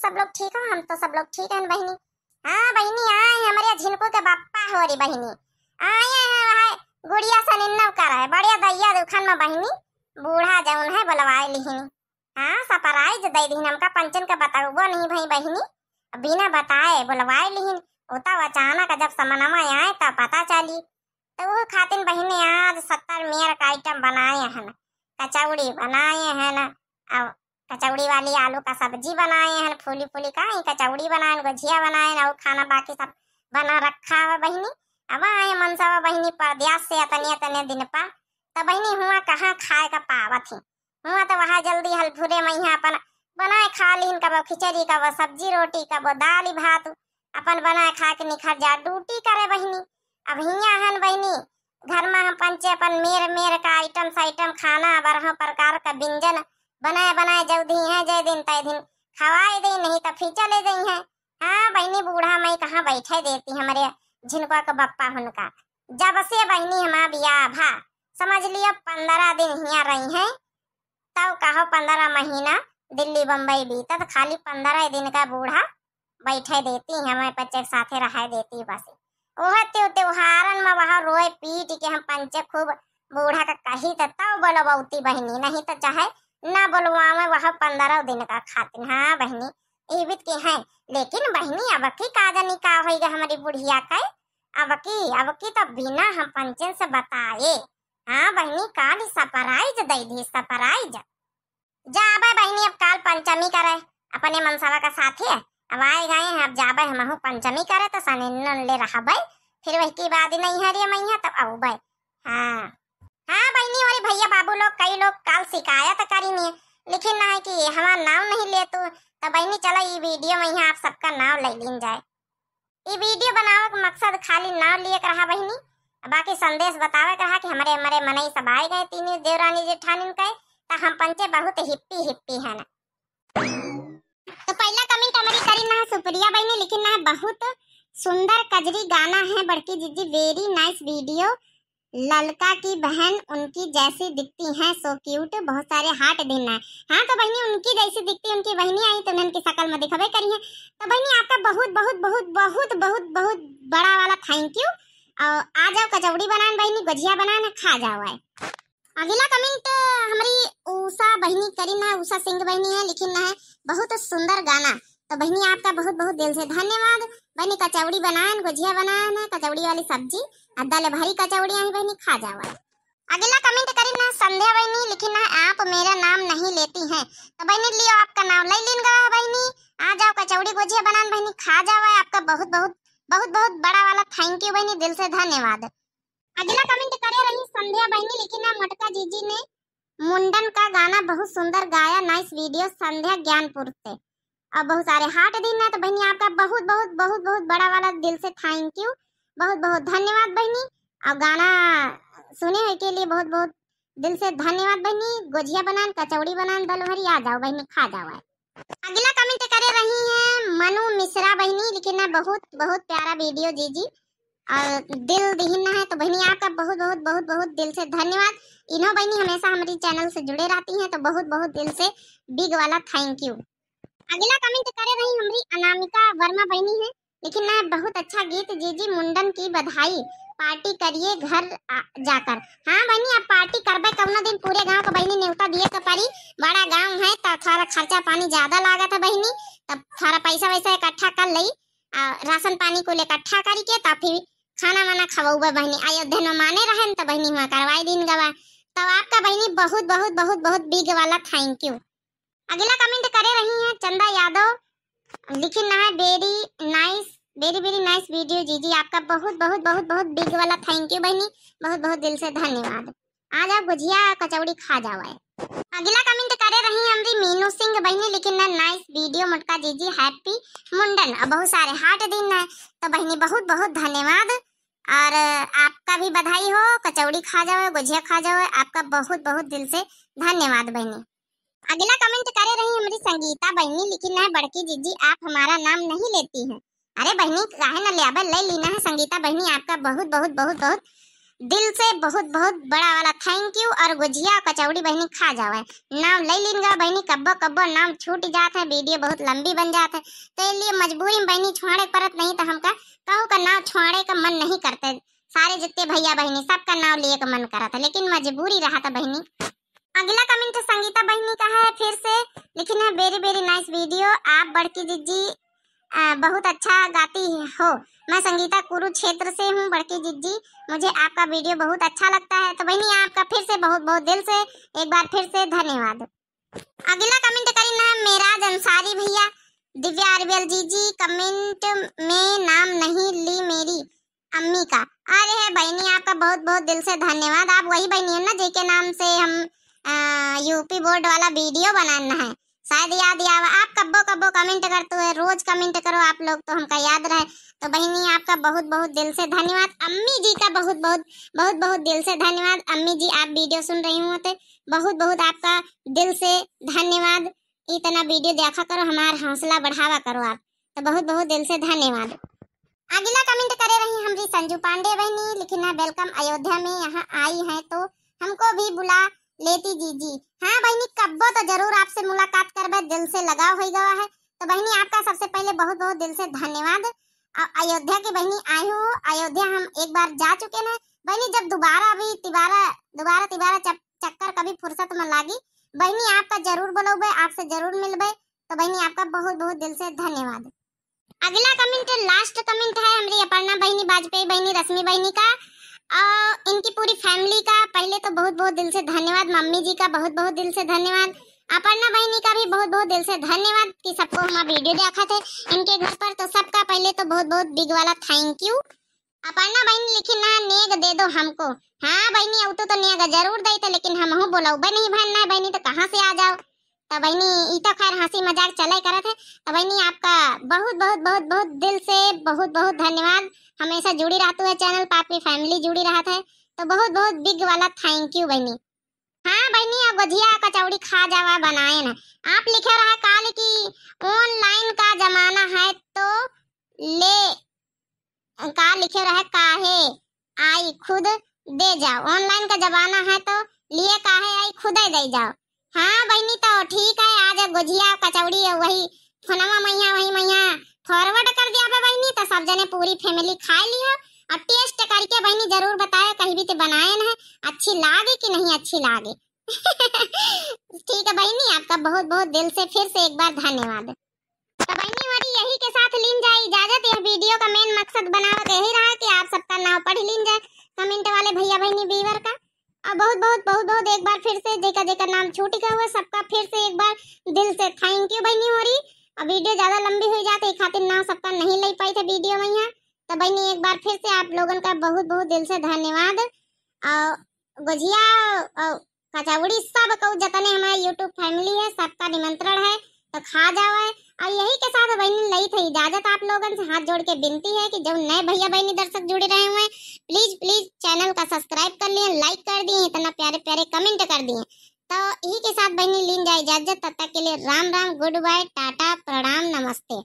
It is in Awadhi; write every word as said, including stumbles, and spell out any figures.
सब लोग ठीक हो? हम तो सब लोग ठीक हैं बहिनी। हाँ बहिनी, आए हैं हमरे झिनकू के बप्पा होरी बहिनी, आए हैं वहाँ गुड़िया सनिन्नव करे, बढ़िया दइया दुखन में बहिनी, बूढ़ा जौन है बोलवाए लिहिन। हाँ, surprise दे दिहिन, हमका पंचन के बतउबो नहीं भई बहिनी, बिना बताए बोलवाए लिहिन। उ तो अचानक जब समनवा आए तब पता चली। तो वो खातिन बहिनी आज सत्तर मेर का item बनाए हन, कचौड़ी बनाए हन, और कचौड़ी वाली आलू का सब्जी बनाए हन, फूली फूली का ही कचौड़ी बनाए हन, गुझिया बनाए हन, और खाना बाकी सब बना रखा है बहिनी। अब आए मनसवा बहिनी परदेस से अतने अतने दिन पा, तो बहिनी हुआ कहाँ खाए का पावत ही, हुआ तो वहाँ जल्दी हलफुरे में यहाँ अपन बनाए खा लीन, कबो खिचड़ी, कबो सब्जी रोटी, कबो दाल भात, अपन बनाए खा के निखर जा duty करे बहिनी। अब हियाँ हन बहिनी, घर में हम पंचे अपन मेर मेर का item साइटम खाना, बारह प्रकार का व्यंजन बनाए बनाए जब दी हैं, जय दिन तय दिन खवाए दे, नहीं तो फिर चले जाई हैं। हाँ बहिनी, बूढ़ा मई कहाँ बैठे देती हमरे झिनकुआ के बप्पा हुनका। जब से बहिनी हमार बियाह भा, समझ लियो पंद्रह दिन हियाँ रही हैं, तब कहो पंद्रह महीना दिल्ली बम्बई बीतत, खाली पंद्रह दिन का बूढ़ा बैठे देती, हमें पंचे के साथे रहे देती बस। ओह त्यों त्योहारन में वह रोए पीट के हम पंचे खूब बूढ़ा का कही त तब बोलबौती बहिनी, नहीं तो चाहे ना बोलवावे वह पंद्रह दिन का खातिर। हाँ बहिनी, ई बीत के हैं, लेकिन बहिनी अब की का जानी का होइगा हमरी बुढ़िया के, अब की, अब की तो बिना हम पंचन से बताए। हाँ बहिनी, काल surprise दे दी, surprise। जाबे बहिनी, अब काल पंचमी करे अपने मनसवा का साथे। अब आए गए हैं, अब जाबे हमहू पंचमी करे तो सनिन्नन ले रहबे, फिर वही के बाद नहीं हरिया मैया तब आउबे। हाँ, हाँ बहिनी, अरे भैया बाबू लोग, कई लोग काल शिकायत करी नहीं, लेकिन ना है कि हमार नाम नहीं ले तू। तो बहिनी चला ई video में यहाँ आप सबका नाम ले लीन जाए। ई video बनावे के मकसद खाली नाव लिए के रहा बहिनी, बाकी संदेश बतावे के रहा कि हमरे, हमरे मनई सब आए गए, तीनों देवरानी जेठानिन के, त हम पंचे बहुत hippie hippie हैं ना। तो पहला comment हमरी करी ना है सुप्रिया बहिनी, लेकिन ना है बहुत सुंदर कजरी गाना है बड़की जीजी, very nice video। ललका की बहन उनकी जैसी दिखती हैं, so cute, बहुत सारे heart देना है। हाँ तो बहिनी उनकी जैसी दिखती, उनकी बहिनी आई तो उन्हन की शकल में दिखबे करी है। तो बहिनी आपका बहुत बहुत बहुत बहुत बहुत बहुत बड़ा वाला thank you। और आ जाओ कचौड़ी बनान बहिनी, गुझिया बनान, खा जाओ आए। अगला comment हमरी उषा बहिनी करी ना, उषा सिंह बहिनी है, लेकिन ना है बहुत सुंदर गाना। तो बहिनी आपका बहुत बहुत दिल से धन्यवाद। बहिनी कचौड़ी बनान, गुझिया बनान, कचौड़ी वाली सब्जी, आ दल भरी कचौड़ी आई बहिनी, खा जाओ आए। अगला comment करी ना संध्या बहिनी, लेकिन ना आप मेरा नाम नहीं लेती हैं। तो बहिनी लियो आपका नाम ले लीन गवा है बहिनी, आ जाओ कचौड़ी गुझिया बनान बहिनी, खा जाओ आए। आपका बहुत बहुत बहुत बहुत बड़ा वाला thank you बहिनी, दिल से धन्यवाद। अगला comment करे रही संध्या बहिनी, लेकिन ना मोटका जीजी ने मुंडन का गाना बहुत सुंदर गाया, nice video संध्या ज्ञानपुर से। और बहुत सारे heart दीन है, तो बहिनी आपका बहुत बहुत बहुत बहुत बड़ा वाला दिल से thank you, बहुत बहुत धन्यवाद बहिनी। और गाना सुने है के लिए बहुत बहुत दिल से धन्यवाद बहिनी। गोझिया बनान, कचौड़ी बनान, दल भरी, आ जाओ बहिनी, खा जाओ आए। अगला comment करे रही है मनु मिश्रा बहिनी, लेकिन ना बहुत बहुत प्यारा video जीजी, और दिल दिहिन ना है, तो बहिनी आपका बहुत बहुत बहुत बहुत दिल से धन्यवाद। इन्हों बहिनी हमेशा हमारी channel से जुड़े रहती हैं, तो बहुत बहुत दिल से big वाला thank you। अगला comment करे रही हमरी अनामिका वर्मा बहिनी है, लेकिन ना बहुत अच्छा गीत जीजी, मुंडन की बधाई, party करिए घर आ, जाकर। हाँ बहिनी, अब party करबे कौनो दिन, पूरे गांव के बहिनी नेवता दिए के परी, बड़ा गांव है तो थोड़ा खर्चा पानी ज्यादा लागत है बहिनी, तब थोड़ा पैसा वैसा इकट्ठा कर लई, आ, राशन पानी कुल इकट्ठा करी के तब फिर खाना वाना खवौबे बहिनी। अयोध्या में माने रहन तो बहिनी हुआ करवाई दीन गवा। तब आपका बहिनी बहुत बहुत बहुत बहुत big वाला thank you। अगला comment करे रही हैं चंदा यादव, लिखिन ना है very nice, very very nice video जीजी, आपका बहुत बहुत बहुत बहुत big वाला thank you बहिनी, बहुत बहुत दिल से धन्यवाद। आ जाओ गुझिया कचौड़ी खा जाओ आए। अगला comment करे रही हमरी मीनू सिंह बहिनी, लिखिन ना nice video मोटका जीजी, happy मुंडन, और बहुत सारे heart दीन है, तो बहिनी बहुत बहुत धन्यवाद। और आपका भी बधाई हो, कचौड़ी खा जाओ, गुझिया खा जाओ, आपका बहुत बहुत दिल से धन्यवाद बहिनी। अगला comment करे रही हमरी संगीता बहिनी, लिखिन ना है बड़की जीजी आप हमारा नाम नहीं लेती हैं। अरे बहिनी काहे न लेबे, ले लीना है संगीता बहिनी, आपका बहुत बहुत बहुत बहुत दिल से बहुत बहुत बड़ा वाला thank you। और गुझिया कचौड़ी बहिनी खा जावे, नाम ले लीन गा बहिनी, कब्बो कब्बो नाम छूट जात है, video बहुत लंबी बन जात है, तो ये लिए मजबूरी में बहिनी छुआड़े परत, नहीं तो हमका कहूँ का नाम छुआड़े का मन नहीं करते। सारे जितने भैया बहिनी सबका नाम लिए का मन करत है, लेकिन मजबूरी रहा था बहिनी। अगला comment संगीता बहिनी का है, फिर से लिखिन है, very very nice video। आप बड़की जिज्जी, अ, बहुत अच्छा गाती हो। मैं संगीता कुरुक्षेत्र से हूँ बड़की जिज्जी, मुझे आपका video बहुत अच्छा लगता है। तो बहिनी आपका फिर से बहुत बहुत दिल से एक बार फिर से धन्यवाद। अगला comment करिन है मेराज अंसारी भैया, दिव्या अरवियल जीजी, comment में नाम नहीं ली मेरी अम्मी का। अरे है बहिनी, आपका बहुत बहुत दिल से धन्यवाद। आप वही बहिनी हो ना जेके नाम से हम, अ, U P board वाला video बनाना है, शायद याद आवा। आप कब्बो कब्बो comment करते हुए, रोज comment करो आप लोग तो हमका याद रहे। तो बहिनी आपका बहुत बहुत दिल से धन्यवाद, अम्मी जी का बहुत बहुत बहुत बहुत दिल से धन्यवाद। अम्मी जी आप video सुन रही हो तो बहुत बहुत आपका दिल से धन्यवाद। इतना video देखा करो, हमार हौसला बढ़ावा करो आप। तो बहुत बहुत दिल से धन्यवाद। अगला comment करे रही हमरी संजू पांडे बहिनी, लिखिन है, welcome अयोध्या में, यहाँ आई हैं तो हमको भी बुला लेती जीजी। हाँ बहिनी, कब्बो तो जरूर आपसे मुलाकात करबे, दिल से लगाव हो गवा है। तो बहिनी आपका सबसे पहले बहुत बहुत दिल से धन्यवाद। अ-, अयोध्या की बहिनी आई हो, अयोध्या हम एक बार जा चुके हैं बहिनी, जब दोबारा अभी तिबारा दोबारा तिबारा चक-, चक्कर कभी फुर्सत में लागी बहिनी आपका जरूर बुलाउबे, आपसे जरूर मिलबे। तो बहिनी आपका बहुत बहुत दिल से धन्यवाद। अगला comment, last comment है हमरी अपर्णा बहिनी वाजपेयी बहिनी, रश्मि बहिनी का और इनकी पूरी family का। पहले तो बहुत बहुत दिल से धन्यवाद, मम्मी जी का बहुत बहुत दिल से धन्यवाद, अपर्णा बहिनी का भी बहुत बहुत दिल से धन्यवाद कि सबको हमारा video देखा थे इनके घर पर। तो सबका पहले तो बहुत बहुत big वाला thank you। अपर्णा बहिनी लिखिन है, नेग दे दो हमको। हाँ बहिनी, अउतू तो नेग जरूर देते, लेकिन हमहू बोलौबे नहीं भन ना बहिनी, तो कहाँ से आ जाओ। तो बहिनी, ई तो खैर हंसी मजाक चले करत है। तो बहिनी, आपका बहुत बहुत बहुत बहुत दिल से बहुत बहुत धन्यवाद। हमेशा जुड़ी रहतू है channel पर, आपकी family जुड़ी रहत है, तो बहुत बहुत big वाला thank you बहिनी। हाँ बहिनी, अब गुझिया कचौड़ी खा जावा बनाए न। आप लिखे रहा काल कि online का जमाना है तो ले, का लिखे रहे, काहे आई खुद दे जाओ, online का जमाना है तो लिए काहे आई खुदे दे जाओ। हाँ बहिनी, तो ठीक है, आज गुझिया कचौड़ी वही फोनवा मैया वही मैया forward कर दिया बे बहिनी, तो सब जने पूरी family खाए लियो और taste करके बहिनी जरूर बताए, कहीं भी ते बनाए न है, अच्छी लागे कि नहीं अच्छी लागे। ठीक है बहिनी, आपका बहुत बहुत दिल से फिर से एक बार धन्यवाद। तो बहिनी हमारी यही के साथ लीन जाए इजाजत। यह video का main मकसद बनावत यही रहा कि आप सबका नाव पढ़ लीन जाए comment वाले भैया बहिनी viewer का। और बहुत बहुत बहुत बहुत एक बार फिर से जेका जेका नाम छूट गया हुआ सबका फिर से एक बार दिल से thank you बहिनी हो रही। और video ज्यादा लंबी हो जाती है खातिर नाव सबका नहीं ले पाई थे video में यहाँ। तो बहिनी एक बार फिर से आप लोगन का बहुत बहुत दिल से धन्यवाद। और गुझिया और कचौड़ी सब कऊ जतने हमारे YouTube family है सबका निमंत्रण है, तो खा जाओ है। और यही के साथ बहिनी लई थे इजाजत, आप लोगन से हाथ जोड़ के विनती है कि जो नए भैया बहिनी दर्शक जुड़े रहे हुए हैं, please please channel का subscribe कर लिए, like कर दिए, इतना प्यारे प्यारे comment कर दिए। तो यही के साथ बहिनी लीन जाए इजाजत, तब तक के लिए राम राम, good bye, टाटा, प्रणाम, नमस्ते।